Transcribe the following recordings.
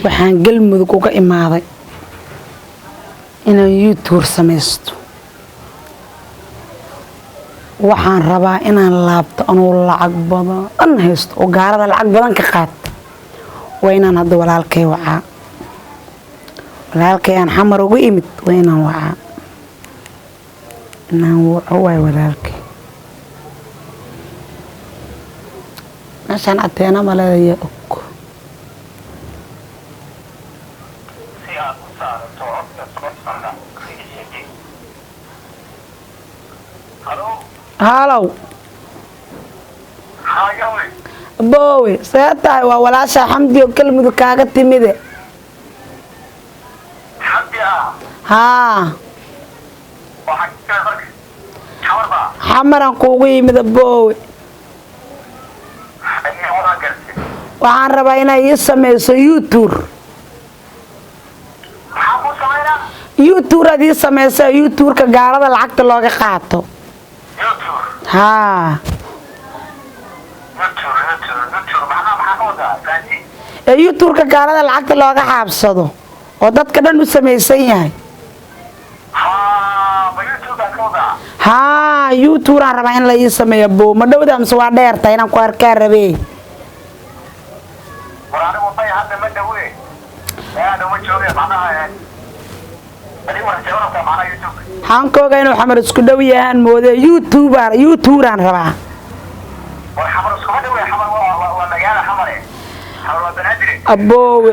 Waxaan Galmudug uga imaaday inaan YouTube samaysto. Waxaan rabaa inaan laabto anuu lacag badan haysto oo gaalada lacag badan ka qaato. Waa inaan hadda walaalkay wacaa, walaalkay aan Xamar uga imid. Waa inaan wacaa, inaan waco waay walaalkay. Meeshaan ateena maleedaya og. Halow. Boowe, see tahay? Waa walaashaa Xamdi oo Galmudug kaaga timide. Haa, Xamaran kuugu yimida boowe. Waxaan rabaa inaa ii samayso YouTube. YouTube aad ii samaysa, YouTube-ka gaalada lacagta looga qaato. Haa, ee YouTube-ka gaalada lacagta looga xaabsado oo dadka dhan u samaysan yahay. Haa, YouTube-aan rabaa in la ii sameeyo. Bow, ma dhowda mise waa dheerta? Inaan ku arkaa rabee. Waxaan ka ogaa inuu Xamar isku dhow yahaan moode. YouTuber, YouTube-aan rabaa. Aboowe,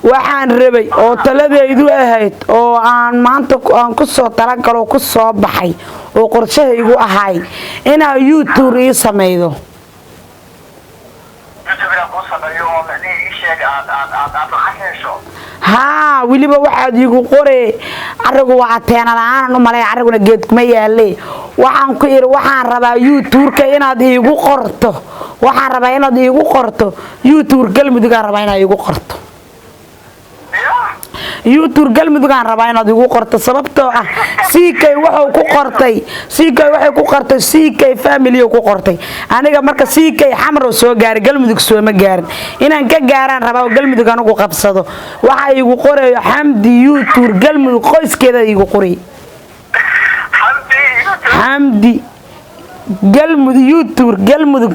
waxaan rabay oo taladaydu ahayd oo aan maanta aan ku soo talagalo, ku soo baxay oo qorshahaygu ahay inaa YouTube ii samaydo. Haa, weliba waxaad iigu qoree carigu waa ateena la-aanan u malay, cariguna geed kuma yaale. Waxaan ku idhi, waxaan rabaa YouTube-ka inaad iigu qorto, waxaan rabaa inaad iigu qorto YouTube Galmudugaan rabaa inaad iigu qorto. YouTube Galmudugaan rabaa inaad igu qorto, sababtoo ah CK wuxuu ku qortay, CK waxay ku qortay, CK family ku qortay. Aniga marka CK Xamar oo soo gaaray, Galmudug sooma gaarin. Inaan ka gaaraan rabaa oo Galmudug anigu qabsado. Waxa iigu qorayo Xamdi YouTube Galmudug qoyskeeda iigu qoray. Xamdi Galmudug YouTube Galmudug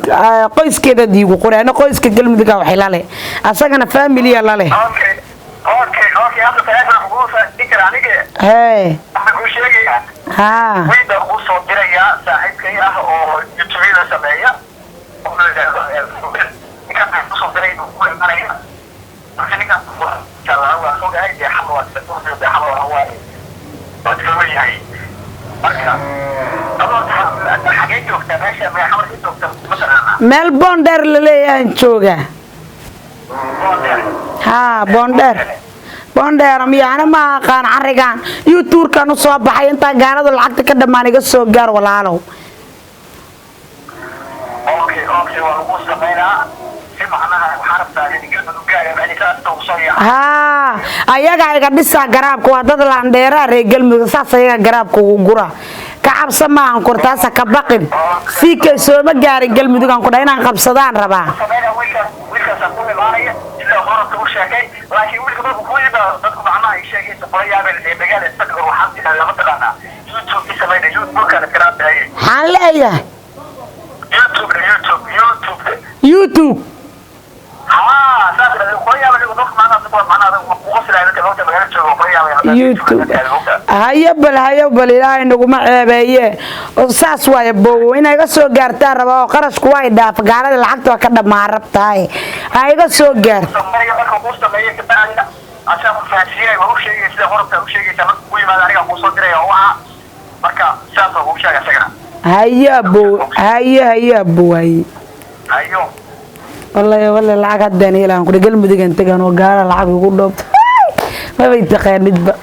qoyskeeda iigu qoray. Ana qoyska Galmuduga waxay la leh, asagana familiya la leh. Hee haa. Meel Boondheer laleeyahan joogaa. Haa, Boondheer, Boondheer miyaana ma aqaan. Carigan YouTube-kan u soo baxay intaa gaaladu lacagta ka dhammaan. Iga soo gaar, walaalow. Haa, ayagaa iga dhisaa garaabka. Waa dad laandheeraa reer Galmudug, saas ayagaa garaabka ugu gura. Ka cabsa maahan kortaasa, ka baqin. Siikay sooma gaarin Galmudugaan ku dha inaan qabsadaan rabaa. Maxaan leeyahay? YouTube. YouTube, hayo bal, hayo bal, ilaahay naguma ceebeeye. Saas waaya bowo, inay iga soo gaartaan rabaa oo qarashku waa dhaafa, gaalada lacagta waa ka dhammaan rabtahay. Ha iga soo gaar. Hayo abow, hayo, hayo abow, haye. Wallahi, wallahi, lacag haddaan helaan kudha Galmudugan tegan oo gaala lacag igu dhoobto, mabay taqaanidba.